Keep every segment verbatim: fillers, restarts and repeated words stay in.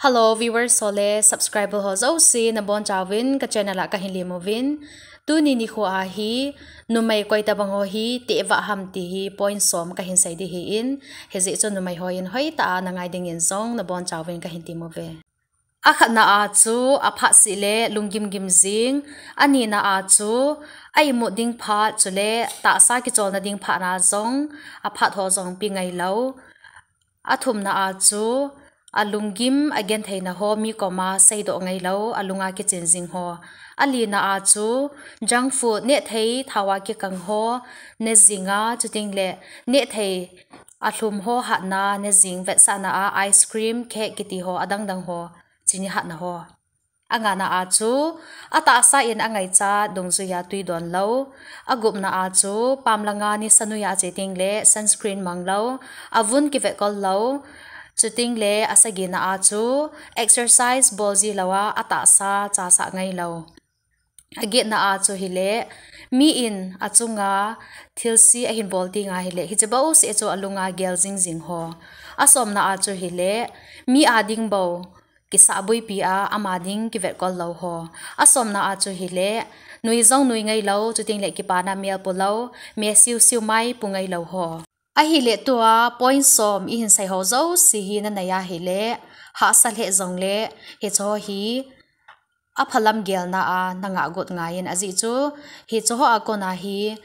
Hello viewers ho le subscriber ho jouse nabonchauvin ka channel a kahin lemuvin. Tuni nikho a hi numei koi tabang ho hi tehvah ham ti hi point som kahin sei ding ahin, hijeh chun numei hon hoitah a nangai dingin jong nabonchauvin kahin temuve. Akhatna a chu aphatseh le lunggim gim jing, anina a chu a imut ding phat chule tahsa kicholna ding phat na jong aphat ho jong pe ngailou. Athumna a chu alunggim agentheina ho mi koma seidoh ngailou, alunga kichen jing ho. Alina a chu junk food nehthei thaova kikang ho ne jinga, chutengle nehthei alhum ho hatna ne jing, vetsahna a ice cream, cake kiti ho, adangdang ho, chini hatna ho. Angana a chu atahsa in angaichat dungjuia twi donlou. Agupna a chu pamlanga nisa noiya ache tengle sunscreen manglou, avun kivetkol lou. Chutengle asagina a chu exercise bol jilouva atahsa chasah ngailou. Agetna a chu hile mi in achunga thilse ahin bol tenga hile hiche bouseh chu alunga gel jingjing ho. Asomna a chu hile mi a ding bou kisahboipi a ama ding kivetkol lou ho. Asomna a chu hile nui jong nui ngailou, chutengle kipana mel polou, me siusiu mai po ngailou ho. Ahile tua point som ihin sei ho jouse hi nanei a hile hahsa lheh jongle hicheho hi aphalam gelna a nangah got ngaiyin, ajeh chu hicheho a kona hi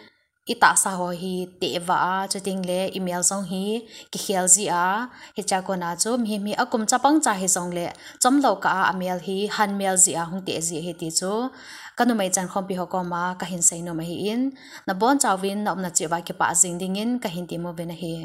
itahsa ho hi tehvah a, chutengle imel jong hi kikhel jia, hichea kona chu mihem hi akum chapang cha hijongle chomlou kah a amel hi hanmel jia hung teh ji ahi ti chu kanumei chankhompi ho koma kahin seinom ahin, nabonchauvin naumna cheh uva kipah jing dingin kahin temuvin ahi.